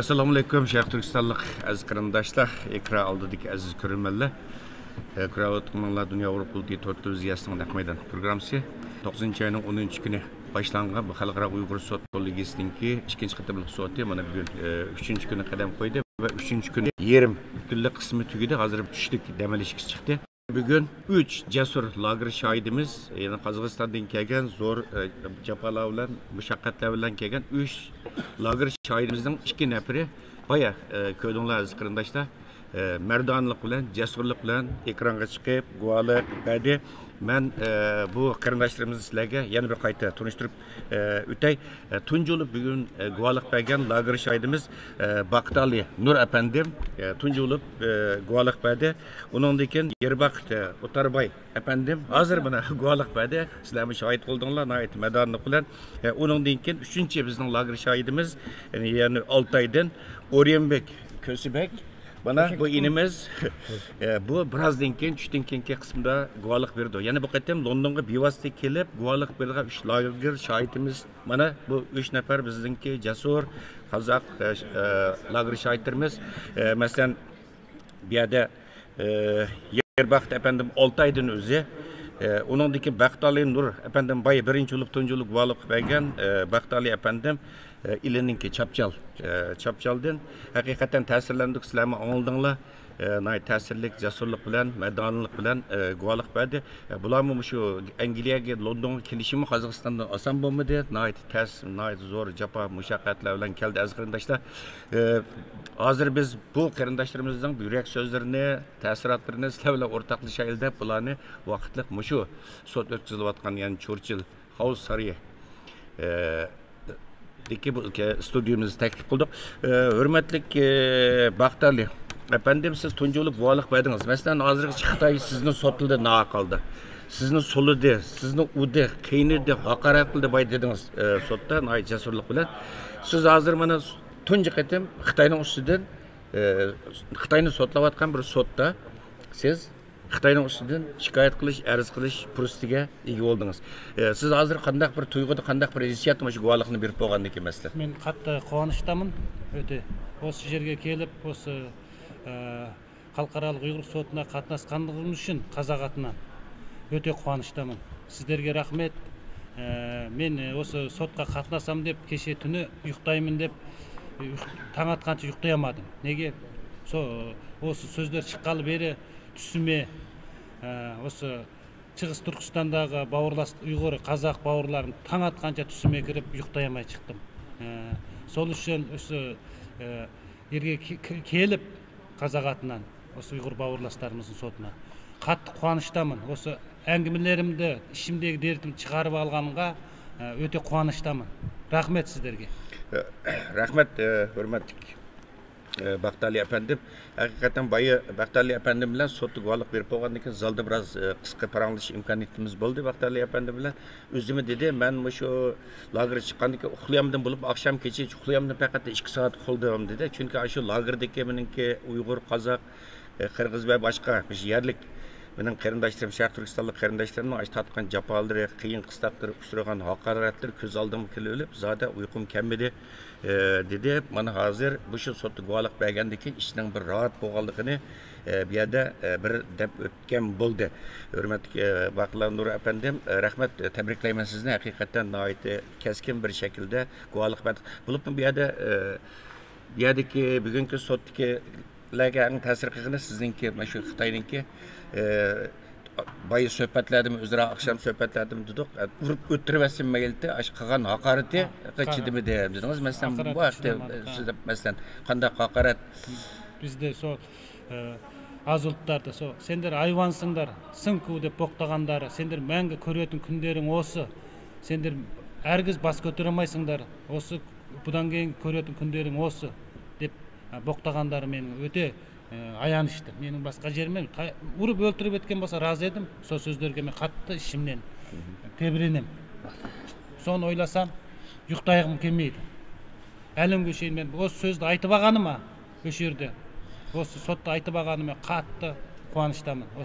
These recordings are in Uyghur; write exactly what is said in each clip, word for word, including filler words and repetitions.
ئەسسالامۇئەلەيكۇم، شەرقىي تۈركىستانلىق ئەزىز قېرىنداشلار، ئېكران ئالدىدىكى ئەزىز كۆرۈرمەنلەر. ئە، كۆرۈۋاتقىنىڭلار دۇنيا ئۇيغۇر قۇرۇلتىيى تور تېلېۋىزىيەسىنىڭ نەق مەيدان پروگراممىسى. توققۇزىنچى ئاينىڭ ئونىنچى كۈنى باشلانغان بۇ خەلقئارا ئۇيغۇر سوت كوللېگىيىسىنىڭكى ئىككىنچى قېتىملىق سوتى مانا بۈگۈن، ئە، ئۈچىنچى كۈنى قەدەم قويدى ۋە ئۈچىنچى كۈنى يېرىم كۈنلۈك قىسمى تۈگىدى. ھازىر چۈشلۈك دەم ئېلىش چىقتى. بۈگۈن ئۈچ جەسۇر لاگېر شاھىدىمىز، يەنى قازاقىستاندىن كەلگەن زور، ئە، جاپالار بىلەن، مۇشەققەتلەر بىلەن كەلگەن ئۈچ لاگېر شاھىدىمىزنىڭ ئىككى نەپىرى بايا، ئە، كۆردۈڭلار ئەزىز قېرىنداشلار، ئە، مەردانىلىق بىلەن، جەسۇرلۇق بىلەن ئېكرانغا چىقىپ گۇۋاھلىق بەردى. مەن، ئە، بۇ قېرىنداشلىرىمىزنى سىلەرگە يەنە بىر قايتا تونۇشتۇرۇپ، ئە، ئۆتەي. ئە، تۇنجى بولۇپ بۈگۈن، ئە، گۇۋاھلىق بەرگەن لاگېر شاھىدىمىز، ئە، باقتالى نۇر ئەپەندىم، ئە، تۇنجى بولۇپ، ئە، گۇۋاھلىق بەردى. ئۇنىڭدىن كېيىن يېرباخت، ئە، ئوتارباي ئەپەندىم ھازىر مانا گۇۋاھلىق بەردى. سىلەرمۇ شاھىت بولدۇڭلار، ناھايىتى مەردانىلىق بىلەن. ئە، ئۇنىڭدىن كېيىن ئۈچىنچى بىزنىڭ لاگېر شاھىدىمىز، يەنى، يەنى ئالتايدىن ئوريونبېك كۆسىبەك. مانا بۇ ئىنىمىز، ئە، بۇ بىرازدىن كېيىن، چۈشتىن كېيىنكى قىسمىدا گۇۋاھلىق بېرىدۇ. يەنە بۇ قېتىم لوندونغا بىۋاسىتە كېلىپ گۇۋاھلىق بېرىدىغان ئۈچ لاگېر شاھىتىمىز. مانا بۇ ئۈچ نەپەر بىزنىڭكى جەسۇر قازاق، ئە، ئە، لاگېر شاھىتلىرىمىز. ئە، مەسىلەن، بۇ يەردە، ئە، يېرباخت ئەپەندىم ئالتايدىن ئۆزى، ئە، ئۇنىڭدىن كېيىن باقتالى نۇر ئەپەندىم بايا بىرىنچى بولۇپ، تۇنجى بولۇپ گۇۋاھلىق بەرگەن، ئە، باقتالى ئەپەندىم، ئە، ئىلىنىڭكى چاپچال، ئە، چاپچالدىن. ھەقىقەتەن تەسىرلەندۇق، سىلەرمۇ ئاڭلىدىڭلار. ئە، ناھايىتى تەسىرلىك، جەسۇرلۇق بىلەن، مەردانىلىق بىلەن، ئە، گۇۋاھلىق بەردى. ئە، بۇلارمۇ مۇشۇ ئەنگلىيەگە، لوندونغا كېلىشىمۇ قازاقىستاندىن ئاسان بولمىدى. ناھايىتى تەس، ناھايىتى زور جاپا، مۇشەققەتلەر بىلەن كەلدى، ئەزىز قېرىنداشلار. ئە، ھازىر بىز بۇ قېرىنداشلىرىمىزنىڭ يۈرەك سۆزلىرىنى، تەسىراتلىرىنى سىلەر بىلەن ئورتاقلىشايلى دەپ، بۇلارنى ۋاقىتلىق مۇشۇ سوت ئۆتكۈزۈلۈۋاتقان، يەنى چورچىل ھاۋۇس سارىيى، ئە، دىكى بۇ كە-، ستۇدىيىمىزدا تەكلىپ قىلدۇق. ئە، ھۆرمەتلىك، ئە، باقتالى ئەپەندىم، سىز تۇنجى بولۇپ گۇۋاھلىق بەردىڭىز. مەسىلەن، ھازىرغىچە خىتاي سىزنى سوتلىدى، ناھەق ھالدا. سىزنى سولىدى، سىزنى ئۇردى، قىينىدى، ھاقارەت قىلدى، باي دېدىڭىز، ئە، سوتتا ناھايىتى جەسۇرلۇق بىلەن. سىز ھازىر مانا تۇنجى قېتىم خىتاينىڭ ئۈستىدىن، ئە، خىتاينى سوتلاۋاتقان بىر سوتتا سىز خىتاينىڭ ئۈستىدىن شىكايەت قىلىش، ئەرز قىلىش پۇرسىتىگە ئىگە بولدىڭىز. ئە، سىز ھازىر قانداق بىر تۇيغۇدا، قانداق بىر ھېسسىياتتا مۇشۇ گۇۋاھلىقنى بېرىپ بولغاندىن كېيىن، مەسىلەن؟ مەن قاتتىق قۇۋانچتامەن. ئۆتە، بۇ يەرگە كېلىپ، بۇ، ئە، خەلقئارالىق ئۇيغۇر سوتىنا قاتناشقانلىقىم ئۈچۈن قازاق ئاتىنان ئۆتە قۇۋانچتامەن. سىزلەرگە رەھمەت. ئە، مەن، ئە، بۇ سوتقا قاتناشسام دەپ، كېچە تۈنى يۇقتايمەن دەپ، ئە، يۇق-، تاڭ ئاتقانچە يۇقتايالمىدىم. نېگە؟ سو-، بۇ سۆزلەر چىققانلى بېرى تۈسۈمگە، ئە، بۇ چىغىس تۈركىستاندىكى باۋۇرلاش ئۇيغۇر، قازاق باۋۇرلارنى تاڭ ئاتقانچە تۈسۈمگە كىرىپ يۇقتايالماي چىقتىم. ئە، سول ئۈچۈن، ئە، يەرگە كې-، كې-، كېلىپ، قازاق ئاتىنان، بۇ ئۇيغۇر باۋۇرلاشلىرىمىزنىڭ سوتىنا قاتتىق قۇۋانچتامەن. بۇ ئەڭگىمىلىرىمدە ئىچىمدىكى دەردىمنى چىقىرىپ ئالغانغا، ئە، ئۆتە قۇۋانچتامەن. رەھمەت سىزلەرگە. رەھمەت، ئە، ھۆرمەتلىك، ئە، باقتالى ئەپەندىم. ھەقىقەتەن بايا باقتالى ئەپەندىم بىلەن سوتتا گۇۋاھلىق بېرىپ بولغاندىن كېيىن زالدا بىراز، ئە، قىسقا پاراڭلىشىش ئىمكانىيىتىمىز بولدى. باقتالى ئەپەندىم بىلەن ئۆزىمۇ دېدى، مەن مۇشۇ لاگېرغا چىققاندىن كېيىن ئۇخلىيالمىدىم، بولۇپ ئاخشام كېچىچە ئۇخلىيالمىدىم، پەقەت ئىككى سائەت ئۇخلىدىم دېدى. چۈنكى ئاشۇ لاگېردىكى مېنىڭكى ئۇيغۇر، قازاق، ئە، قىرغىز ۋە باشقا مۇشۇ يەرلىك مېنىڭ قېرىنداشلىرىم، شەرقىي تۈركىستانلىق قېرىنداشلىرىمنىڭ ئاشۇ تارتقان جاپالىرى، قىيىن قىستاقلىرى، ئۇچرىغان ھاقارەتلىرى كۆز ئالدىمغا كېلىۋېلىپ، زادى ئۇيقۇم كەلمىدى، ئە، دېدى. مانا ھازىر مۇشۇ سوتتا گۇۋاھلىق بەرگەندىن كېيىن ئىشنىڭ بىر راھەت بولغانلىقىنى، ئە، بۇ يەردە، ئە، بىر دەپ ئۆتكەن بولدى. ھۆرمەتلىك، ئە، باقتالى نۇر ئەپەندىم، ئە، رەھمەت، ئە، تەبرىكلەيمەن سىزنى. ھەقىقەتەن ناھايىتى كەسكىن بىر شەكىلدە گۇۋاھلىق بەردى. بولۇپمۇ بۇ يەردە، ئە، بۇ يەردىكى بۈگۈنكى سوتتىكىلەرگە ئەڭ تەسىر قىلغىنى سىزنىڭكى، مانا شۇ خىتاينىڭكى، ئە، بايا سۆھبەتلەردىمۇ، ئۆزئارا ئاخشام سۆھبەتلەردىمۇ دېدۇق، ئە، ئۇرۇپ ئۆلتۈرۈۋەتسۇن مەيلىتى، ئاشۇ قىلغان ھاقارىتىگە چىدىمىدىم دېدىڭىز. مەسىلەن، بۇ ھەقتە سىز، مەسىلەن، قانداق ھاقارەت؟ بىزدە شۇ، ئە، ئاز ئۇلتاردا شۇ، سەندەر ھايۋانسىڭدار، سىڭكۇ دەپ بوقتىغاندار، سەندەر مەڭگۈ كۆرۈۋەتكەن كۈنلىرىڭ بولسۇن، سەندەر ھەرگىز باس كۆتۈرەلمەيسىڭدار، بولسا، بۇدان كېيىن كۆرۈۋەتكەن كۈنلىرىڭ بولسۇن دەپ، ئە، بوقتىغانلار مېنىڭ ئۆتە، ئە، ئايانىشتى. مېنىڭ باشقا يېرىم، تا-، ئۇرۇپ ئۆلتۈرۈپ ئۆتكەن بولسا رازى ئىدىم. شۇ سۆزلەرگە مەن قاتتىق ئىچىمدىن تەبرىنىم. شۇنى ئويلىسام، يۇقتايغۇم كەلمەيدۇ. ھەلىمگە شېرىن مەن بۇ سۆزنى ئېيتىپ ئالغىنىما، ئۆشۈردى. بۇ سوتتا ئېيتىپ ئالغىنىما قاتتىق قۇۋانچتامەن. بۇ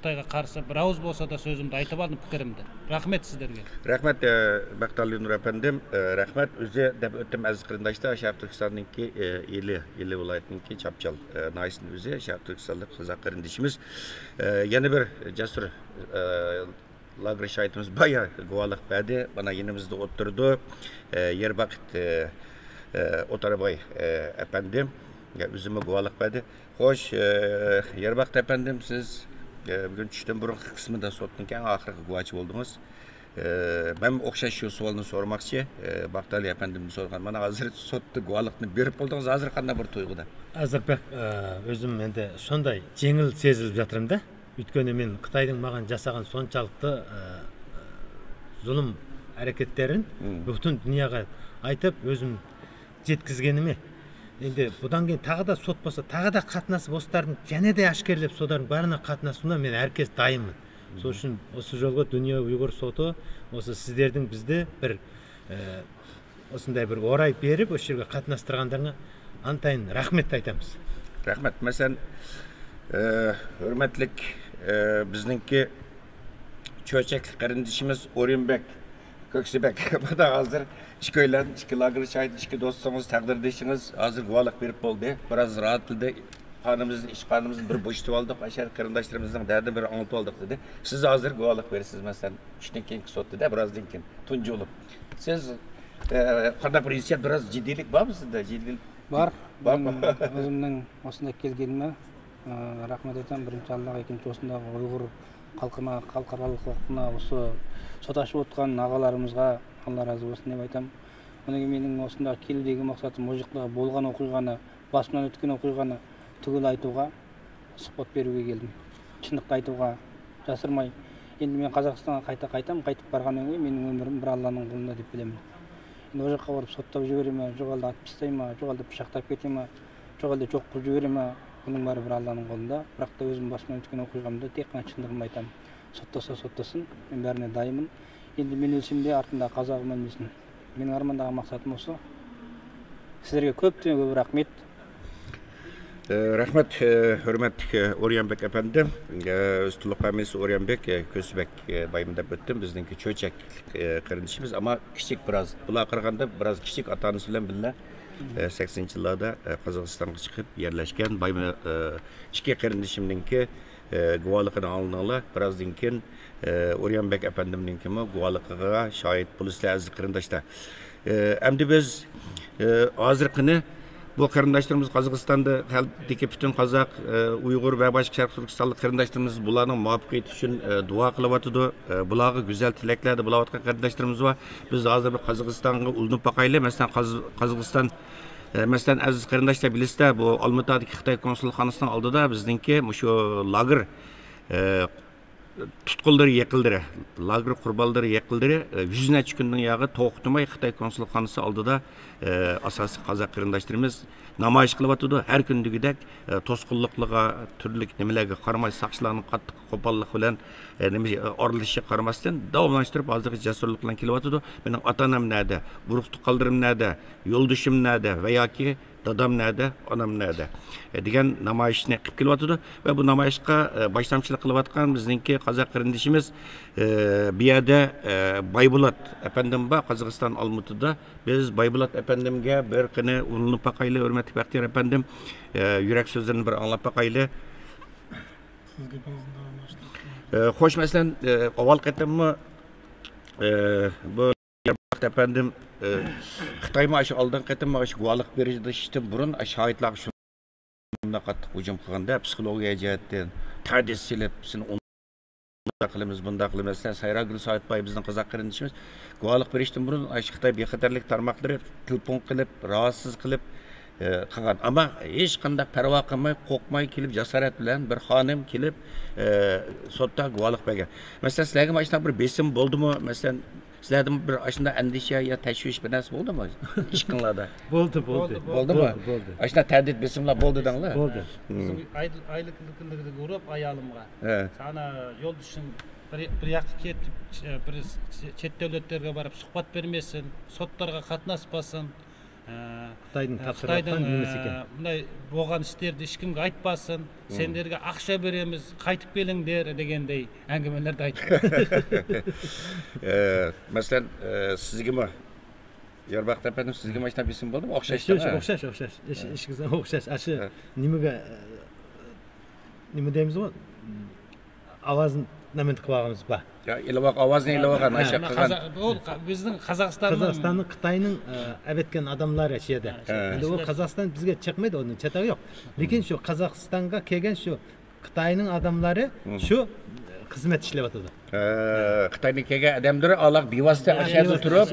خىتايغا قارشى بىر ئاۋاز بولسا دا سۆزۈمنى ئېيتىپ ئالدىم، پىكرىمنى. رەھمەت سىزلەرگە. رەھمەت، ئە، بەختىيار لىنۇر ئەپەندىم. ئە، رەھمەت. ئۆزى دەپ ئۆتتۈم، ئەزىز قېرىنداشلار، شەرقىي تۈركىستاننىڭكى، ئە، ئىلى، ئىلى ۋىلايىتىنىڭكى چاپچال، ئە، ناھىيەسىنىڭ ئۆزى، شەرقىي تۈركىستانلىق قازاق قېرىندىشىمىز. ئە، يەنە بىر جەسۇر، ئە، لاگېر شاھىتىمىز بايا گۇۋاھلىق بەردى. مانا يېنىمىزدا ئولتۇرىدۇ. ئە، يەربەخت، ئە، ئە، ئوتارباي، ئە، ئەپەندىم. ئە، ئۆزىمۇ گۇۋاھلىق بەردى. خوش، ئە، يەربەخت ئەپەندىم، سىز، ئە، بۈگۈن چۈشتىن بۇرۇنقى قىسمىدا سوتنىڭكى ئەڭ ئاخىرقى گۇۋاھچى بولدىڭىز. ئە، مەنمۇ ئوخشاش شۇ سوئالنى سورىماقچى. ئە، بەختىيار ئەپەندىمدىن سورىغان. مانا ھازىر سوتتا گۇۋاھلىقنى بېرىپ بولدىڭىز. ھازىر قانداق بىر تۇيغۇدا؟ ھازىر بەك، ئە، ئۆزۈم ئەمدى شۇنداق يېڭىل سېزىلىپ ياتىمەن-دە. ئۆيتكەنى مەن خىتاينىڭ ماڭا جاسىغان سونچىلىق، ئە، زۇلۇم ھەرىكەتلىرىنى مم. پۈتۈن دۇنياغا ئېيتىپ، ئۆزۈم يەتكۈزگىنىمنى. ئەمدى بۇندىن كېيىن تاغىدا سوت بولسا، تاغىدا قاتناش بولسا، يەنە دە ئاشكارىلاپ سوتلارنىڭ بارىنى قاتناشسۇنلار، مەن ھەرگىز دايىممەن. شۇنىڭ ئۈچۈن ئۇ جولغا دۇنيا ئۇيغۇر سوتى، ئۇ سىزلەردىن بىزدە بىر، ئە، ئۇنداق بىر ئوراي بېرىپ، ئۇ يەرگە قاتناشتۇرغانلىرىڭلارغا ئىنتايىن رەھمەت ئېيتىمىز. رەھمەت. مەسىلەن، ئە، ھۆرمەتلىك، ئە، بىزنىڭكى چۆچەكلىك قېرىندىشىمىز ئورۇنبەك كۆكسىبەك، مانا ھازىر ئىككىيلەن، ئىككى لاگېر شاھىتى، ئىككى دوستىڭىز، تەقدىردىشىڭىز ھازىر گۇۋاھلىق بېرىپ بولدى. بىراز راھەتلىدى. قانىمىزنى، ئىچ قانىمىزنى بىر بوشىتىپ ئالدۇق. ئاشۇ قېرىنداشلىرىمىزنىڭ دەردىنى بىر ئاڭلىتىپ ئالدۇق، دېدى. سىز ھازىر گۇۋاھلىق بېرىسىز، مەسىلەن، چۈشتىن كېيىنكى سوتتا، دە، بىرازدىن كېيىن تۇنجى بولۇپ. سىز، ئە، قانداق بىر ھېسسىيات، بىراز جىددىيلىك بارمۇ سىزدە؟ جىددىيلىك بار. بارمۇ؟ مەن ئۆزۈمنىڭ ئۇسۇلدا كەلگىنىمە، ئە، رەھمەت ئېيتىمەن بىرىنچى ئاللاغا، ئىككىنچى ئۇسۇلدا ئۇيغۇر خەلقىمە، خەلقئارالىق ھوقۇقىنا، ئۇسۇ سوتلىشىۋاتقان ئاغىلىرىمىزغا، ئاللا رازى بولسۇن دەپ ئېيتىمەن. ئۇنىڭ مېنىڭ ئۇسۇلدا كېلىپ دېگەن مەقسەتىم مۇشۇ بولغان ئوقۇغانى، باشىمدىن ئۆتكەن ئوقۇغانى تۈگۈل ئېيتىۋغا، سۇھبەت بېرىۋگە كەلدىم. چىنلىقنى ئېيتىۋغا، ياشىرماي. ئەمدى مەن قازاقىستانغا قايتا قايتام، قايتىپ بارغاندىن كېيىن مېنىڭ ئۆمرۈم بىر ئاللانىڭ قولىدا دەپ بىلىمەن. ئەمدى ئۇ ياققا بېرىپ سوتلاپ يۈرىمەن، شۇ ھالدا ئېتىپ تاشلايمەن، شۇ ھالدا پىچاقلاپ كېتىمەن، شۇ ھالدا چوققا يۈرىمەن، بۇنىڭ بارى بىر ئاللانىڭ قولىدا. بىراق تا ئۆزۈم باشىمدىن ئۆتكەن ئوقۇغاندا تېخى چىنلىقنى ئېيتام. سوتلىسا سوتلىسۇن، مەن بارىنى دايىمەن. ئەمدى مەن ئۆلسەمدە ئارتىمدا قازاق مەن ئۆلسۇن. مېنىڭ ئارماندىغان مەقسەتىم ئۇسۇ. سىلەرگە كۆپتىن كۆپ رەھمەت. ئە، رەھمەت، ئە، ھۆرمەتلىك، ئە، ئورۇنبەك ئەپەندىم. ئە، ئۆز تولۇق پەمىسى ئورۇنبەك، ئە، كۆسىبەك، ئە، بايىمەن دەپ ئۆتتۈم. بىزنىڭكى چۆچەكلىك، ئە، قېرىندىشىمىز، ئەمما كىچىك بىراز. بۇلارغا قارىغاندا بىراز كىچىك، ئاتا-ئانىسى بىلەن بىللە، ئە، سەكسىنىنچى يىللاردا، ئە، قازاقىستانغا چىقىپ يەرلەشكەن بايىمەن، ئە، ئىككى قېرىندىشىمنىڭكى ئە، گۇۋاھلىقىنى ئاڭلىدىڭلار. بىرازدىن كېيىن، ئە، ئورۇنبەك ئەپەندىمنىڭكىمۇ گۇۋاھلىقىغا شاھىت بولىسىلەر، ئەزىز قېرىنداشلار. ئە، ئەمدى بىز، ئە، ھازىر قېنى بۇ قېرىنداشلىرىمىز قازاقىستاندا، خەلقتىكى پۈتۈن قازاق، ئە، ئۇيغۇر ۋە باشقا شەرقىي تۈركىستانلىق قېرىنداشلىرىمىز، بۇلارنىڭ مۇۋەپپەقىيىتى ئۈچۈن، ئە، دۇئا قىلىۋاتىدۇ. ئە، بۇلارغا گۈزەل تىلەكلەردە بولۇۋاتقان قېرىنداشلىرىمىز بار. بىز ھازىر بىر قازاقىستانغا ئۇلىنىپ باقايلى. مەسىلەن، قاز-، قازاقىستان ئە، مەسىلەن، ئەزىز قېرىنداشلار بىلىسىلەر، بۇ ئالمىتادىكى خىتاي كونسۇلخانىسىنىڭ ئالدىدا بىزنىڭكى مۇشۇ لاگېر، ئە، تۇتقۇنلىرى يېقىلدىرى، لاگېر قۇربانلىرى يېقىلدىرى، ئە، يۈز نەچچە كۈندىن ياغى توختىماي خىتاي كونسۇلخانىسى ئالدىدا، ئە، ئاساسىي قازاق قېرىنداشلىرىمىز نامايىش قىلىۋاتىدۇ. ھەر كۈندىكىدەك، ئە، توسقۇنلۇقلىرىغا، تۈرلۈك نېمىلەرگە قارىماي، ساقچىلارنىڭ قاتتىق قوپاللىقى بىلەن، ئە، نېمە، ئە، ئارىلىشىشىغا قارىماستىن، داۋاملاشتۇرۇپ ھازىرغىچە جەسۇرلۇق بىلەن كېلىۋاتىدۇ. مېنىڭ ئاتا-ئانام نەدە؟ ئۇرۇق-تۇغقانلىرىم نەدە؟ يولدىشىم نەدە؟ ۋە ياكى دادام نەدە؟ ئانام نەدە؟ ئە، دېگەن نامايىشنى قىلىپ كېلىۋاتىدۇ. ۋە بۇ نامايىشقا، ئە، باشلامچىلىق قىلىۋاتقان بىزنىڭكى قازاق قېرىندىشىمىز، ئە، بۇ يەردە، ئە، بايبولات ئەپەندىم بار، قازاقىستان ئالمۇتىدا. بىز بايبولات ئەپەندىمگە بىر قېنى ئۇلىنىپ باقايلى، ھۆرمەتلىك بەختىيار ئەپەندىم. ئە، يۈرەك سۆزلىرىنى بىر ئاڭلاپ باقايلى. سىز گېپىڭىزنى داۋاملاشتۇرۇڭ. ئە، خوش، مەسىلەن، ئە، ئاۋۋال قېتىممۇ، ئە، بۇ ئەپەندىم، ئە، خىتايمۇ ئاشۇ ئالدىنقى قېتىم ئاشۇ گۇۋاھلىق بېرىشتىن بۇرۇن، ئاشۇ شاھىتلارغا شۇنداق قاتتىق ھۇجۇم قىلغاندا، پسىخولوگىيە جەھەتتىن تەھدىت سېلىپ، سېنى ئۇنداق قىلىمىز، بۇنداق قىلىمىز. مەسىلەن، سايراگۈل سايىتباي بىزنىڭ قازاق قېرىندىشىمىز گۇۋاھلىق بېرىشتىن بۇرۇن، ئاشۇ خىتاي بىخەتەرلىك تارماقلىرى تېلېفون قىلىپ، راھەتسىز قىلىپ، ئە، قىلغان. ئەمما ھېچقانداق پەرۋا قىلماي، قورقماي كېلىپ، جاسارەت بىلەن بىر خانىم كېلىپ، ئە، سوتتا گۇۋاھلىق بەرگەن. مەسىلەن، سىلەرگىمۇ ئاشۇنداق بىر بېسىم بولدىمۇ؟ مەسىلەن، سىلەردىمۇ بىر ئاشۇنداق ئەندىشە يا تەشۋىش بىر نەرسە بولدىمۇ ئىشقىڭلاردا؟ بولدى، بولدى. بولدىمۇ؟ بولدى، بولدى. ئاشۇنداق تەھدىت بېسىملار بولدى دەڭلار. بولدى. مم. بىزنىڭ ئايلىق، ئايلىق كۈنلىرىدە ئۇرۇپ ئايالىمغا. ھە. سانا يولدىشىڭ بىر، بىر ياققا كېتىپ، بىر چەت دۆلەتلەرگە بېرىپ سۇھبەت بەرمىسۇن، سوتلارغا قاتناشمىسۇن. خىتايدىن تاپشۇرۇۋاتقان نېمىسى ئىكەن؟ مۇنداي بولغان ئىشلارنى ھېچكىمگە ئايتماسسىن، سەن دېرگە ئاقچا بېرىمىز، قايتىپ كېلىڭ دېر دېگەندەي ئەڭگىمىلەردە ئايتىپ. ئە، مەسىلەن، ئە، سىزگىمۇ، يارباقىت ئەپەندىم، سىزگىمۇ ئاشۇنداق بېسىم بولدىمۇ؟ ئوخشاش، ئوخشاش، ئوخشاش. ئىش-، ئىشىڭىزگە ئوخشاش. ئاشۇ نېمىگە، ئە، نېمە دەيمىزغۇ؟ ئاۋازنى نېمە قىلىپ ئالغىنىمىز بار. يا، ئېلىۋاق، ئاۋازنى ئېلىۋالغان، ھە. ئاشۇ قىلغان. قازا-، ئۇ قا-، بىزنىڭ قازاقىستاننىڭ، قازاقىستاننىڭ خىتاينىڭ، ئە، ئەۋەتكەن ئاداملار شۇ يەردە. ھە. ئەمدى ئۇ قازاقىستان بىزگە چىقمايدۇ، ئۇنى چەتەل يوق. لېكىن شۇ قازاقىستانغا كەلگەن شۇ خىتاينىڭ ئاداملىرى شۇ خىزمەت ئىشلەۋاتىدۇ. ھە، خىتايدىن كەلگەن ئادەملىرى ئالاق بىۋاسىتە ئاشۇ يەردە تۇرۇپ،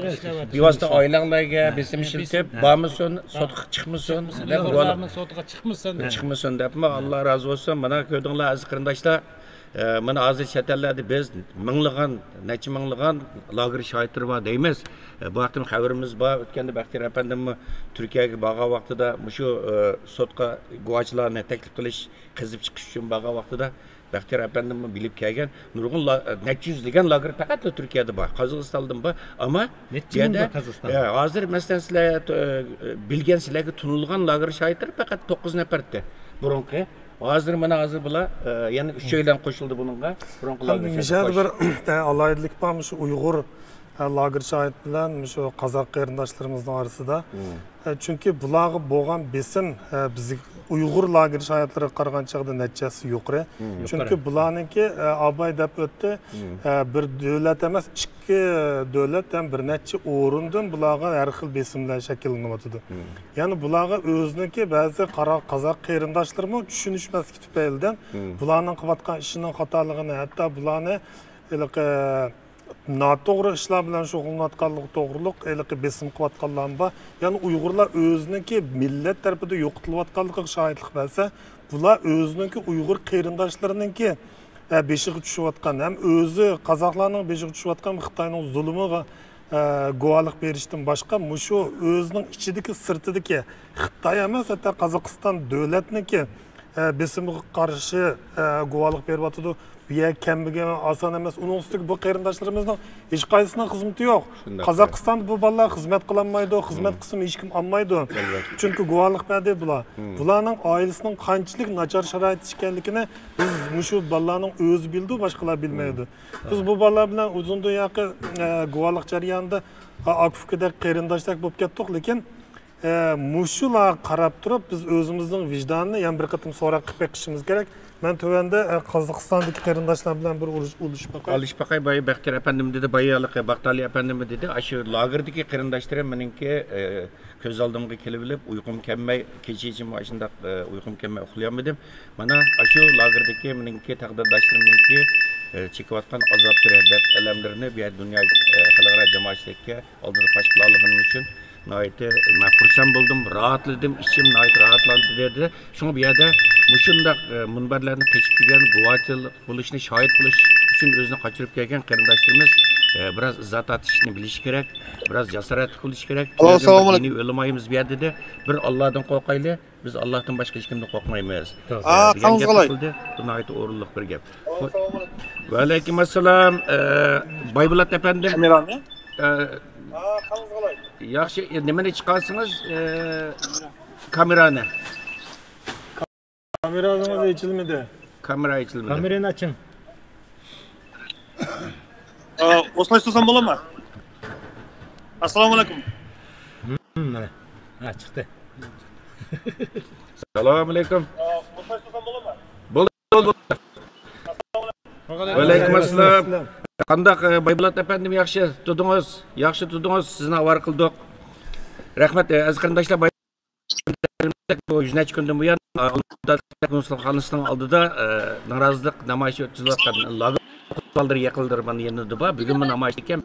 بىۋاسىتە ئايلانلارغا بېسىم ئىشلىتىپ، بارمىسۇن، سوتقا چىقمىسۇن دەپ، چىقمىسۇن دەپمۇ، ئاللا رازى بولسۇن. مانا كۆردۈڭلار، ئەزىز قېرىنداشلار، ئە، مانا ھازىر چەت ئەللەردە بىز مىڭلىغان، نەچچە مىڭلىغان لاگېر شاھىتلىرى بار دەيمىز. ئە، بۇ ھەقتە خەۋىرىمىز بار. ئۆتكەندە بەختىيار ئەپەندىممۇ تۈركىيەگە بارغان ۋاقتىدا مۇشۇ، ئە، سوتقا گۇۋاچىلارنى تەكلىپ قىلىش، قېزىپ چىقىش ئۈچۈن بارغان ۋاقتىدا بەختىيار ئەپەندىممۇ بىلىپ كەلگەن. نۇرغۇن لا-، نەچچە يۈز دېگەن لاگېر پەقەتلا تۈركىيەدە بار، قازاقىستاندىمۇ بار. ئەمما نەچچە مىڭ بۇ يەردە، بار قازاقىستاندا. ئە، ھازىر مەسىلەن سىلەر، ئە، بىلگەن، سىلەرگە تونۇلغان لاگېر شاھىتلىرى پەقەت توققۇز نەپەردى بۇرۇنقى. ھازىر مانا ھازىر بۇلار، ئە، يەنە ئۈچەيلەن قوشۇلدى بۇنىڭغا. بۇرۇنقى لاگېر شاھىتلار بىر، ئە، ئالاھىدىلىك بار، مۇشۇ ئۇيغۇر، ئە، لاگېر شاھىت بىلەن مۇشۇ قازاق قېرىنداشلىرىمىزنىڭ ئارىسىدا. ئە، چۈنكى بۇلارغا بولغان بېسىم، ئە، بىز ئۇيغۇر لاگېر شاھىتلىرىغا قارىغان چاغدا نەچچە ھەسسە يۇقىرى. چۈنكى بۇلارنىڭكى، ئە، ئاباي دەپ ئۆتتى، ئە، بىر دۆلەت ئەمەس، ئىككى دۆلەت ھەم بىر نەچچە ئورۇندىن بۇلارغا ھەر خىل بېسىملەر شەكىللىنىۋاتىدۇ. يەنى بۇلارغا ئۆزىنىڭكى بەزى قارا-، قازاق قېرىنداشلىرىمۇ چۈشىنىشمەسلىكى تۈپەيلىدىن بۇلارنىڭ قىلىۋاتقان ئىشىنىڭ خاتالىقىنى، ھەتتا بۇلارنى ھېلىقى ناتوغرا ئىشلار بىلەن شۇغۇللىنىۋاتقانلىقى توغرۇلۇق ھېلىقى بېسىم قىلىۋاتقانلارمۇ بار. يەنى ئۇيغۇرلار ئۆزىنىڭكى مىللەت تەرىپىدە يوقىتىلىۋاتقانلىقىغا شاھىتلىق بەرسە، بۇلار ئۆزىنىڭكى ئۇيغۇر قېرىنداشلىرىنىڭكى، ئە، بېشىغا چۈشۈۋاتقان ھەم ئۆزى قازاقلارنىڭ بېشىغا چۈشۈۋاتقان خىتاينىڭ زۇلۇمىغا، ئە، گۇۋاھلىق بېرىشتىن باشقا، مۇشۇ ئۆزىنىڭ ئىچىدىكى، سىرتىدىكى خىتاي ئەمەس، ھەتتا قازاقىستان دۆلەتنىڭكى ئە، بېسىمغا قارشى، ئە، گۇۋاھلىق بېرىۋاتىدۇ. بۇ يەرگە كەلمىگەن ئاسان ئەمەس. ئۇنىڭ ئۈستىگە بۇ قېرىنداشلىرىمىزنىڭ ھېچقايسىسىنىڭ خىزمىتى يوق. شۇنداق. قازاقىستاندا بۇ بالىلار خىزمەت قىلالمايدۇ، خىزمەت قىلسىمۇ ھېچكىم ئالمايدۇ. ئەلۋەتتە. چۈنكى گۇۋاھلىق بەردى بۇلار. بۇلارنىڭ ئائىلىسىنىڭ قانچىلىك ناچار شارائىتتا ئىكەنلىكىنى بىز مۇشۇ بالىلارنىڭ ئۆزى بىلىدۇ، باشقىلار بىلمەيدۇ. بىز بۇ بالىلار بىلەن ئۇزۇندىن ياقى، ئە، گۇۋاھلىق جەريانىدا، ئا-، ئاكا-ئۇكىدەك، قېرىنداشتەك بولۇپ كەتتۇق، لېكىن ئە، مۇشۇلارغا قاراپ تۇرۇپ، بىز ئۆزىمىزنىڭ ۋىجدانىنى يەنە بىر قېتىم سوراق قىلىپ بېقىشىمىز كېرەك. مەن تۆۋەندە، ئە، قازاقىستاندىكى قېرىنداشلار بىلەن بىر ئۇرۇش-، ئۇلىشىپ باقاي. ئۇلىشىپ باقاي، بايا بەختىيار ئەپەندىم دېدى، بايا ھېلىقى باغتالى ئەپەندىممۇ دېدى. ئاشۇ لاگېردىكى قېرىنداشلىرىم مېنىڭكى، ئە، كۆز ئالدىمغا كېلىۋېلىپ، ئۇيقۇم كەلمەي، كېچىچىمۇ ئاشۇنداق، ئە، ئۇيقۇم كەلمەي ئۇخلىيالمىدىم. مانا ئاشۇ لاگېردىكى مېنىڭكى تەقدىرداشلىرىمنىڭكى، ئە، چېكىۋاتقان ئازابلىرى، دەرد ئەلەملىرىنى بۇ يەردە دۇنيا، ئە، خەلقئارا جامائەتچىلىككە ئالدىدا پاش قىلالىغىنىم ئۈچۈن ناھايىتى مەن خۇرسەن بولدۇم، راھەتلىدىم، ئىچىم ناھايىتى راھەتلاندى دېدى. شۇڭا بۇ يەردە مۇشۇنداق، ئە، مۇنبەرلەرنى قېچىپ كەلگەن، گۇۋاھچىلىق بولۇشنى، شاھىت بولۇش ئۈچۈن ئۆزىنى قاچۇرۇپ كەلگەن قېرىنداشلىرىمىز، ئە، بىراز ئىززەت تارتىشنى بىلىشى كېرەك، بىراز جاسارەتلىك بولۇشى كېرەك. ئالو، بۇ يەردە ئەسسالامۇ ئەلەيكۇم. دىنىي ئۆلىمايىمىز بۇ يەردە دە، بىر ئاللادىن قورقايلى. بىز ئاللاھتىن باشقا ھېچكىمدىن قورقمايمىز، توغرا. ئە، دېگەن گەپ قىلدى. بۇ ناھايىتى ئورۇنلۇق بىر گەپ. ۋەئەلەيكۇم ئەسسالام. ئە، بايبولات ئەپەندىم. كامېرانى؟ ئە، ياخشى، ئە، نېمىنى چىقارسىڭىز، ئە، كامېرانى. كامېرانىڭىز ئېچىلمىدى. كامېرا ئېچىلمىدى. كامېرانى ئاچىڭ. ئە، ئوسلاي سورىسام بولامدۇ؟ ئەسسالامۇ ئەلەيكۇم. مانا. ھە، چىقتى. ئەسسالامۇ ئەلەيكۇم. بولدى، بولدى، بولدى. ۋەئەلەيكۇم ئەسسالام. قانداق، ئە، بايبولات ئەپەندىم، ياخشى تۇردىڭىز؟ ياخشى تۇردىڭىز، سىزنى ئاۋارە قىلدۇق. رەھمەت، ئە، ئەزىز قېرىنداشلار، بۇ يۈز نەچچە كۈندىن بۇيان، ئە، كونسۇلخانىسىنىڭ ئالدىدا، ئە، نارازىلىق نامايىشى ئۆتكۈزۈلۈۋاتقان لاگېر بالدۇر يېقىلدى، مانا يېنىدا بار. بۈگۈنمۇ نامايىش ئىكەن،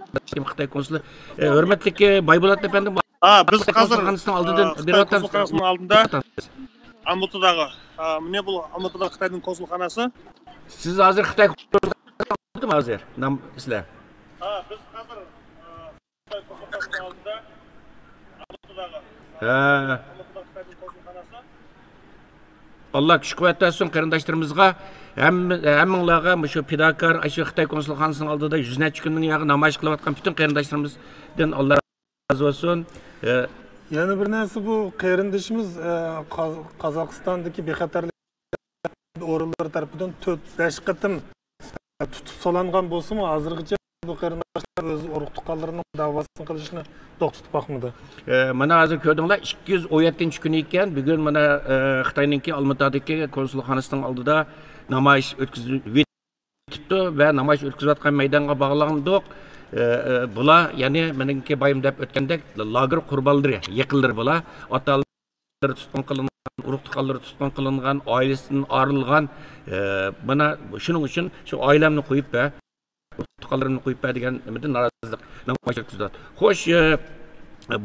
خىتاي كونسۇلى. ئە، ھۆرمەتلىك، ئە، بايبولات ئەپەندىم، ھە، بىز ھازىر، كونسۇلخانىسىنىڭ ئالدىدىن، ئە، بېرىۋاتىمىز. كونسۇلخانىسىنىڭ ئالدىدا. ئامۇتىداغۇ. ھە، مانا بۇ ئامۇتىدا خىتاينىڭ كونسۇلخانىسى. سىز ھازىر خىتاي كونسۇلخانىسىدىمۇ ھازىر؟ نام، سىلەر؟ ھە، بىز ھازىر، ئە، خىتاي كونسۇلخانىسىنىڭ ئالدىدا. ئامۇتىداغۇ. ھە. ئامۇتىدا خىتاينىڭ كونسۇلخانىسى. ئاللا كۈچ قۇۋۋەت بەرسۇن قېرىنداشلىرىمىزغا. ھەممە، ھەممىڭلارغا مۇشۇ پىداكار، ئاشۇ خىتاي كونسۇلخانىسىنىڭ ئالدىدا يۈز نەچچە كۈندىن ياقى نامايىش قىلىۋاتقان پۈتۈن قېرىنداشلىرىمىزدىن ئاللا رازى بولسۇن. ئە، يەنە بىر نەرسە، بۇ قېرىندىشىمىز، ئە، قاز-، قازاقىستاندىكى بىخەتەرلىك ئورۇنلىرى تەرىپىدىن تۆت، بەش قېتىم تۇتۇپ سولانغان بولسىمۇ، ھازىرغىچە بۇ قېرىنداشلار ئۆز ئۇرۇق-تۇغقانلىرىنىڭ دەۋاسىنى قىلىشنى توختىتىپ باقمىدى. ئە، مانا ھازىر كۆردۈڭلار، ئىككى يۈز ئون يەتتىنچى كۈنى ئىكەن. بۈگۈن مانا، ئە، خىتاينىڭكى ئالمىتادىكى كونسۇلخانىسىنىڭ ئالدىدا نامايىش ئۆتكۈزۈۋېتىپتۇ ۋە نامايىش ئۆتكۈزۈۋاتقان مەيدانغا باغلاندۇق. ئە، ئە، بۇلار، يەنى مېنىڭكى بايام دەپ ئۆتكەندەك، لاگېر قۇربانلىرى، يېقىنلىرى بۇلار. ئاتا تۇتقۇن قىلىنغان، ئۇرۇق-تۇغقانلىرى تۇتقۇن قىلىنغان، ئائىلىسىدىن ئايرىلغان، ئە، مانا شۇنىڭ ئۈچۈن شۇ ئائىلەمنى قويۇپ، ھە، ئۇرۇق-تۇغقانلىرىمنى قويۇپ بەر دېگەن نېمىدىن نارازىلىق نامايىش ئۆتكۈزدى. خوش، ئە،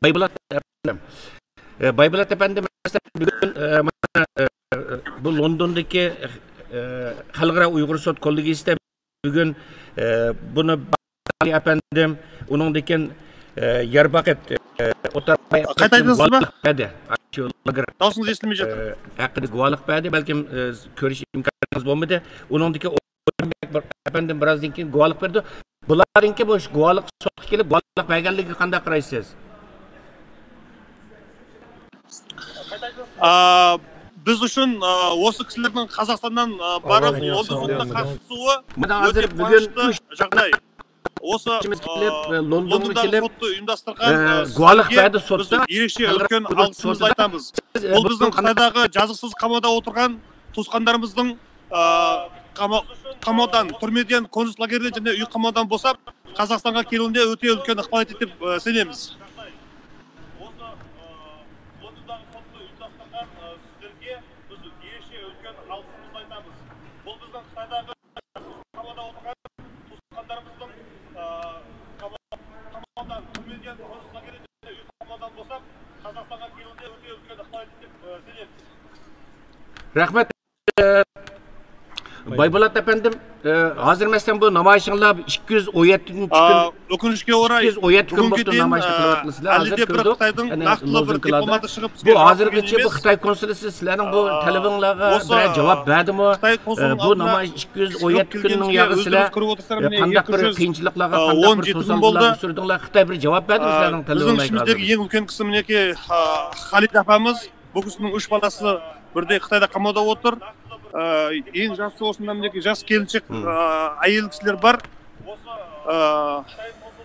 بايبولات ئەپەندىم، ئە، بايبولات ئەپەندىم، مەسىلەن، بۈگۈن، ئە، مانا، ئە، بۇ لوندوندىكى، ئە، خەلقئارا ئۇيغۇر سوت كوللېگىيىسىدە بۈگۈن، ئە، بۇنى ئەپەندىم، ئۇنىڭدىن كېيىن، ئە، يارباقىت، ئە، ئوتتۇرا قايتايدىڭىزمۇ؟ گۇۋاھلىق بەردى. شۇ لاگېر، داۋاسىڭىز ئېسىلمەي ئە، ھەققىدە گۇۋاھلىق بەردى. بەلكىم، ئە، كۆرۈش ئىمكانىڭىز بولمىدى. ئۇنىڭدىن كېيىن ئورۇنبەك بىر ئەپەندىم بىرازدىن كېيىن گۇۋاھلىق بەردى. بۇلاردىنكى بۇ گۇۋاھلىق سوتقا كېلىپ گۇۋاھلىق بەرگەنلىكىگە قانداق قارايسىز؟ ئا، بىز ئۈچۈن، ئا، ئوسۇ كىشىلەرنىڭ قازاقىستاندىن، ئا، بارىپ لوندون سوتىدا قاتنىشىۋاتقانلىقى ئۆتە قۇۋانچلىق جاغداي. ئوسۇ، ئا، لوندوندا سوتتا ئۇيۇمداشتۇرغان، ئا، گۇۋاھلىق بەردى سوتتا. بىز ئېرىشە ئۆتكەن ئالقىشىمىزنى ئېيتىمىز. بۇ بىزنىڭ خىتايداغى جازاسىز قاماۋدا ئولتۇرغان تۇغقانلىرىمىزنىڭ، ئا، قاما-، قاماۋدىن، تۈرمىدىن، كونسۇل لاگېردىن جەنە ئۆي قاماۋدىن بوشاپ، قازاقىستانغا كېلىۋىدى، ئۆتە ئۆلكەن ئىقبال ئېتىپ، ئا، سېنىمىز. رەھمەت. بايبولات ئەپەندىم، ئە، ھازىر مەسىلەن بۇ نامايىشىڭلار ئىككى يۈز ئون يەتتىنچى كۈن، ئا، ئۆكۈنۈشكە ئوراي، ئىككى يۈز ئون يەتتە كۈن بوپتۇ نامايىش قىلىۋاتىسىلەر. ھازىر كۆردۇق، ئەنە لوزۇنكىلاردا. بۇ ھازىرغىچە بۇ خىتاي كونسۇلى سىلەرنىڭ بۇ تەلىپىڭلارغا بىرەر جاۋاب بەردىمۇ؟ ئە، بۇ نامايىش ئىككى يۈز ئون يەتتە كۈننىڭ ياغى سىلەر، ئە، قانداق بىر قىيىنچىلىقلارغا، قانداق بىر توسالغۇلارغا ئۇچرىدىڭلار؟ خىتاي بىر جاۋاب بەردىمۇ سىلەرنىڭ تەلىپىڭلارغا؟ بىزنىڭ ئىچىمىزدىكى ئەڭ ئۈلكەن قىسىم مىنىڭكى، ئا، خالىد ئاپامىز. بۇ كىشىنىڭ ئۈچ بالىسى بىردە خىتايدا قاماۋدا ئولتۇر. ئا، ئەڭ ياسى ئوشۇنداق ياش كېلىنچەك، ئا، ئايال كىشىلەر بار. ئا،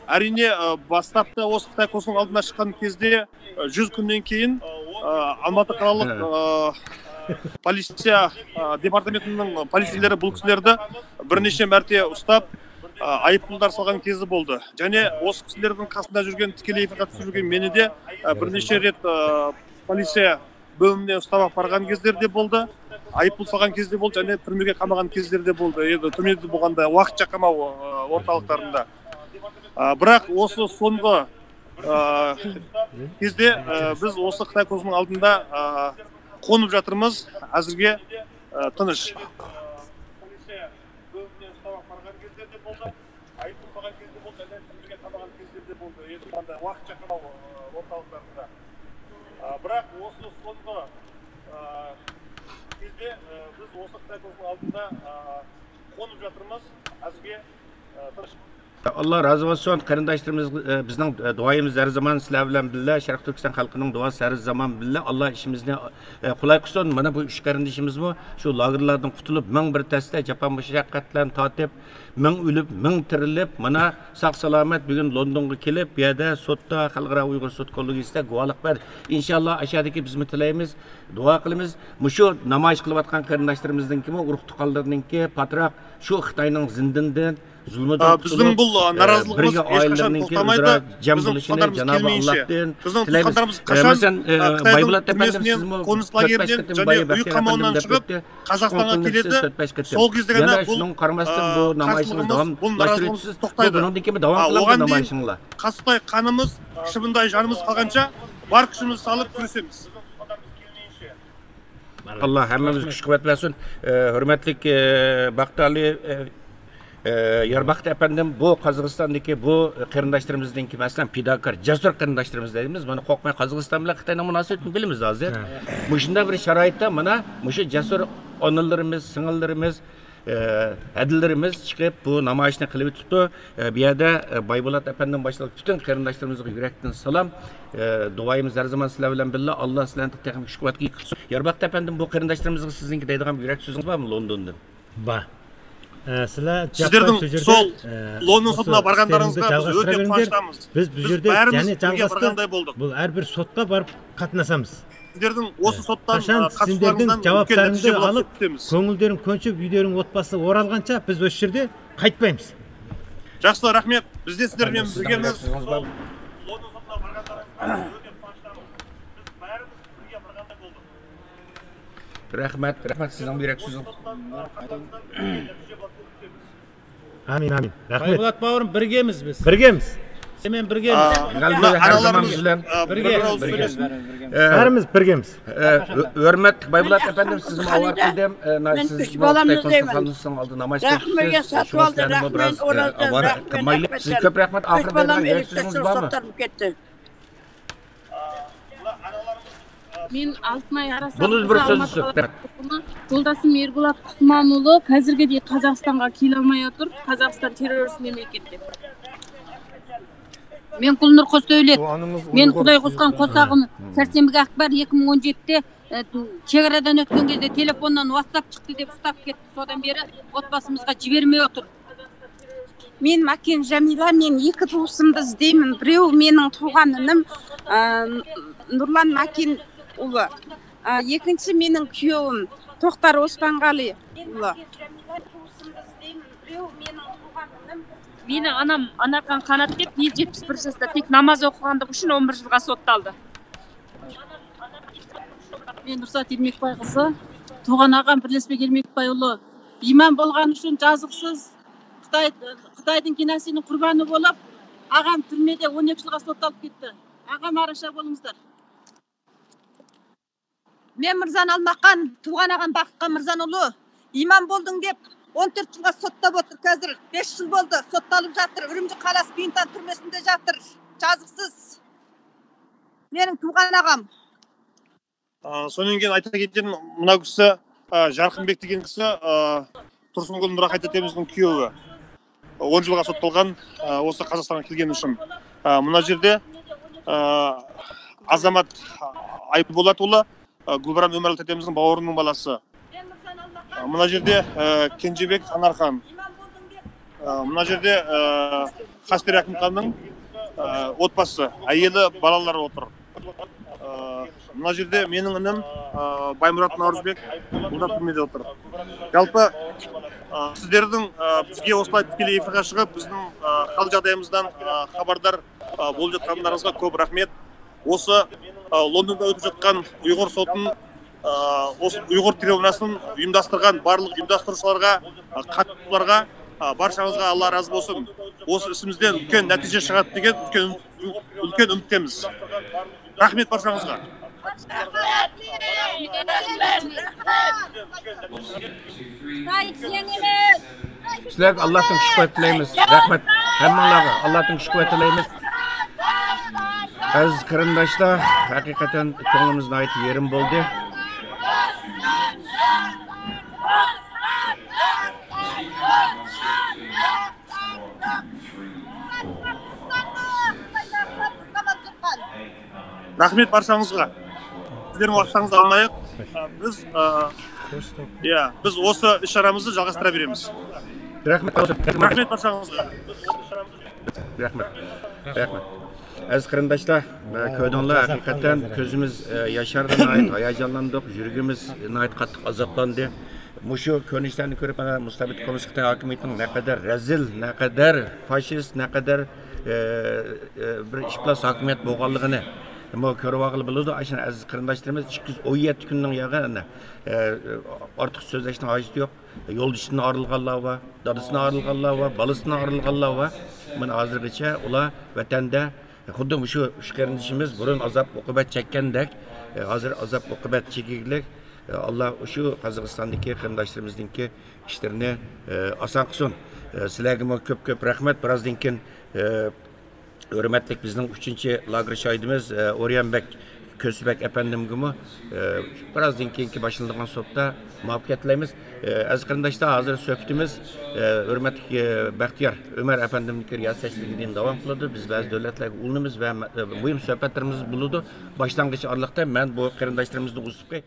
ئەرىنى، ئا، باستاپتا ئوسۇ خىتاي كونسۇلىنىڭ ئالدىنا چىققان كېزىدە، ئا، يۈز كۈندىن كېيىن، ئا، ئالماتا قالالىق، ئا، پولىتسىيە، ئا، دېپارتامېنتىنىڭ پولىتسىيەلىرى بۇ كىشىلەرنى بىر نەچچە مەرتە ئۇستاپ، ئا، ئايىپپۇللار سالغان كېزى بولدى. يەنى ئوسۇ كىشىلەرنىڭ قاسىدا يۈرگەن، تىكىلەي ھەقىقەتتە يۈرگەن مېنىدە، ئا، بىر نەچچە رېت، ئا، پولىتسىيە بۆلۈمىنى ئۇستاپ ئاپارغان كېزلىرىدە بولدى. ئايىپپۇل سالغان كېزىدە بولدى، يەنى تۈرمىگە قامىغان كېزلىرىدە بولدى. يەنى تۈرمىدە بولغاندا ۋاقىتچە قاماۋ، ئا، ئورتاقلىقلارىندا. ئا، بىراق ئوسۇ سونغا، ئا، كېزدە، ئا، بىز ئوسۇ خىتاي كونسۇلىنىڭ ئالدىندا، ئا، قونۇپ ياتىرمىز. ھازىرغا، ئا، تىنچ. ئايىپپۇل سالغان كېزلىرىدە بولدى، يەنى تۈرمىگە قامىغان كېزلىرىدە بولدى. يەنى ۋاقىتچە قاماۋ، ئا، ئورتاقلىقلارىندا. ئا، بىراق ئوسۇ سونغا، ئا، كېزدە، ئا، بىز ئوسۇ خىتاي كونسۇلىنىڭ ئالدىندا، ئا، قونۇپ ياتىرمىز. ھازىرغا، ئا، تىنچ. ئاللا رازى بولسۇن، قېرىنداشلىرىمىز، ئە، بىزنىڭ، ئە، دۇئايىمىز ھەر زامان سىلەر بىلەن بىللە، شەرقىي تۈركىستان خەلقىنىڭ دۇئاسى ھەر زامان بىللە. ئاللا ئىشىمىزنى، ئە، قولاي قىلسۇن. مانا بۇ ئۈچ قېرىندىشىمىزمۇ شۇ لاگېرلاردىن قۇتۇلۇپ، مىڭ بىر تەستە جاپا مۇشەققەتلەرنى تارتىپ، مىڭ ئۆلۈپ، مىڭ تىرىلىپ، مانا ساق سالامەت بۈگۈن لوندونغا كېلىپ، بۇ يەردە سوتتا، خەلقئارا ئۇيغۇر سوت كوللېگىيىسىدە گۇۋاھلىق بەردى. ئىنشاللا ئاشۇ يەردىكى بىزمۇ تىلەيمىز، دۇئا قىلىمىز. مۇشۇ نامايىش قىلىۋاتقان قېرىنداشلىرىمىزنىڭكىمۇ، ئۇرۇق تۇغقانلىرىنىڭكى پاتراق شۇ خىتاينىڭ زىندىنىدىن، زۇلمىدىن، ئا، بىزنىڭ قۇتۇلۇپ، بۇ، ئا، نارازىلىقىمىز بىرگە ھېچقاچان ئائىلىلەرنىڭكى توختىمايدۇ. ئۆزئارا جەم بىزنىڭ بولۇشىنى تۇغقانلىرىمىز جانابى كېلمىيىنچە، ئاللاھتىن بىزنىڭ تىلەيمىز. تۇغقانلىرىمىز، ئە، قاچان، مەسىلەن، ئە، ئا، خىتاينىڭ بايبولات ئەپەندىم، تۈرمىسىدىن، سىزمۇ كونسۇل تۆت بەش لاگېرىدىن قېتىم جەنە بايا ئۆي بەكرى قاماۋىدىن چىقىپ، قازاقىستانغا كېلىدۇ. سول كېزىدە يەنە بۇ، شۇنىڭغا قارىماستىن، ئا، بۇ نامايىشىڭلار داۋاملاشتۇرۇۋېتىسىز. بۇ بۇنىڭدىن كېيىن داۋام قىلىدۇ نامايىشىڭلار. قاسىمىلىمىز، بۇ نارازىلىقىمىز توختايدۇ. ئا، ئوغان دېيىن، قاسىتلاي قانىمىز شىمداي جانىمىز قالغانچە بار كۈچىمىزنى سالىپ كۈرىشىمىز. ئاللا ھەممىمىزگە كۈچ قۇۋۋەت بەرسۇن. ئە، ھۆرمەتلىك، ئە، باقتالى، ئە، ئە، يارباقىت ئەپەندىم، بۇ قازاقىستاندىكى بۇ قېرىنداشلىرىمىزنىڭكى، مەسىلەن، پىداكار، جەسۇر قېرىنداشلىرىمىز دەيمىز. مانا قورقماي، قازاقىستان بىلەن خىتاينىڭ مۇناسىۋىتىنى بىلىمىز ھازىر. ھە. مۇشۇنداق بىر شارائىتتا مانا مۇشۇ جەسۇر ئانىلىرىمىز، سىڭىللىرىمىز، ئە، ھەدىلىرىمىز چىقىپ، بۇ نامايىشنى قىلىۋېتىپتۇ. ئە، بۇ يەردە، ئە، بايبولات ئەپەندىدىن باشلاپ پۈتۈن قېرىنداشلىرىمىزغا يۈرەكتىن سالام. ئە، دۇئايىمىز ھەر زامان سىلەر بىلەن بىللە. ئاللا سىلەرنى تېخىمۇ كۈچ-قۇۋۋەتكە يېتىشتۈرسۇن. يارباقتى ئەپەندىم، بۇ قېرىنداشلىرىمىزغا سىزنىڭكى دەيدىغان بىر يۈرەك سۆزىڭىز بارمۇ لوندوندىن؟ بار. ئە، سىلەر سىزلەردىن جاپپان سۆجۈردى، سول ئە، لوندون سوتىنا بارغانلارىڭىزغا بىز ئۆتە قۇۋانچلىمىز. بىز بۇ يەردە يەنە جالغاستۇق. بۇ ھەر بىر سوتقا بارىپ قاتناشىمىز. سىزلەرنىڭ ئوسۇ سوتتان قاچقانلىقىڭىزدىن ئۈلكەن نەتىجە ئالالايمىز. كۆڭۈللىرىڭ كۆچۈپ، ئۆيلىرىڭ ئوت باستى ئورالغانچە بىز ئۆشۈردى قايتمايمىز. جاقسى، رەھمەت. بىز دە سىزلەر بىلەن بىرگىمىز. رەھمەت، رەھمەت سىزنىڭ يۈرەك سۆزىڭىز. ئامىن، ئامىن. رەھمەت. بايبولات باۋرۇم، بىرگىمىز بىز. بىرگىمىز. سىز مەن بىرگىمىز. ئا، غەلىبە ھەر زامان بىزلەن. بىرگە. بىرگە. ئا، ھەممىمىز بىرگىمىز. ئا، ھۆرمەتلىك بايبولات ئەپەندىم، سىزنى ئاۋارە قىلدىم. ئا، سىز ئۈچ بالامنى ئۆزۈم ئالدىن نامايىش قىلىپ، سىز ساتىۋالدىم. رەھمەت، ئاۋارە قىلمايلى. سىزگە كۆپ رەھمەت. ئاخىرىدا بەرگەن سۆزىڭىز بارمۇ؟ Men Altınay Arasat. Bunun bir sözü söz. Yoldaşım Erbulat Kusmanoğlu, hozirga qazaqstonga kelolmayotib, qozog'iston terrorist mamlakat deb. Men Qulnur Qo'sdavlet. Men Xudoy qo'shgan qo'sog'im Sarsembiga Akbar, ikki ming o'n yetti, chegaradan o'tgan gezde telefondan WhatsApp chiqdi deb uslab ketdi. Sodan beri otbasımızga jibermey otur. Men Makin Jamila, men ikki tuvusımdı izleymen. Birev mening tug'an inim, e, Nurlan Makin uli. E, ikkinchi mening kuyovim To'xtar Ospangali uli. Meni anam Anarxan Qanat deb, yetmish bir jasda tek namoz o'qiganligi uchun o'n bir yilga so'ttaldi. Men Nursat Ermekbay qizi, tug'an og'am Birlesbek Ermekbay uli. Imom bo'lgani uchun jaziqsiz Xitoy Xitoyning kinosining qurboni bo'lib, og'am turmada o'n ikki yilga so'ttalib ketdi. Og'am arasha bo'lingizlar. Men Mirzan Almaqan, tug'an og'am Baxtqan Mirzan uli. Imom bo'lding deb o'n to'rt yilga so'ttab o'tir. Hozir besh yil bo'ldi, so'ttalib jatir. Urumchi qalasi Pintan turmasida jatir. Jaziqsiz. Mening tug'an og'am. So'ningkin ayta ketayın, mına kisi Jarqınbek degen kisi Tursuнгүл Нұрахай тәтеміздің күйеуі. On yılға сотталған, осы Қазақстанға келгені үшін. Мына жерде Азамат Айболат ұлы, Гүлбарам Өміралы тәтеміздің бауырының баласы. Мына жерде Кенжебек Анархан. Мына жерде Қастер Әкімханның отбасы, әйелі, балалары отыр. Мына жерде менің інім Баймұрат Наурызбек, бұл да түрмеде отыр. Жалпы сіздердің бізге осылай тікелей эфирге шығып, біздің хал-жағдайымыздан хабардар болып жатқандарыңызға көп рахмет. Осы Лондонда өтіп жатқан ұйғыр сотын, осы ұйғыр трибунасын ұйымдастырған барлық ұйымдастырушыларға, қатысушыларға, баршаңызға Алла разы болсын. Осы ісімізден үлкен нәтиже шығады деген үлкен үлкен үміттеміз. Рахмет баршаңызға. Sizlerge Allah'tan şükür tileymiz. Rahmet. Hemmalarga Allah'tan şükür tileymiz. Aziz qarindoshlar, haqiqatan ko'nglimiz nihoyat yerim bo'ldi. Рахмет баршаңызға. Сіздердің уақыттарыңызды алмайық. Ә, Біз ә, иә, біз осы іс-шарамызды жалғастыра береміз. Рахмет. Рахмет баршаңызға. Рахмет. Рахмет. Aziz qarindoshlar, ko'rdinglar, haqiqatan ko'zimiz yoshardi, nihoyat hayajonlandik, yuragimiz nihoyat qattiq azoblandi. Mushu ko'rinishlarni ko'rib, mana mustabid kommunist Xitoy hokimiyatining naqadar razil, naqadar fashist, naqadar e, e, bir iflos hokimiyat bo'lganligini bu ko'rib olg'ili bo'ladi. Ana shuni aziz qarindoshlarimiz ikki yuz o'n yetti kunning yog'i, ana, e, ortiq so'zlashning hojati yo'q. Yo'ldishidan ayrilganlar bor, dadasidan ayrilganlar bor, balasidan ayrilganlar bor. Mana hozirgacha ular vatanda xuddi shu uch qarindoshimiz burun azob uqubat chekkandek, e, hozir azob uqubat chekiglik. E, Alloh shu Qozog'istondagi qarindoshlarimizningki ishlarini e, oson qilsin. E, sizlarga ko'p ko'p rahmat. Birozdan keyin e, hurmatli bizning uchinchi lager shoidimiz e, O'ryanbek كۆسىبەك ئەپەندىمگىمۇ، ئە، بىرازدىن كېيىنكى باشلىنىدىغان سوتتا مۇۋەپپەقىيەت تىلەيمىز. ئە، ئەزىز قېرىنداشلار، ھازىر سۆھبىتىمىز، ئە، ھۆرمەتلىك، ئە، بەختىيار ئۆمەر ئەپەندىمنىڭكى رىياسەتچىلىكىدىن داۋام قىلىدۇ. بىز بەزى دۆلەتلەرگە ئۇلىنىمىز ۋە، ئە، مۇھىم سۆھبەتلىرىمىز بولىدۇ. باشلانغۇچ ئارىلىقتا مەن بۇ قېرىنداشلىرىمىزنى ئۇزىتىپ قوي-،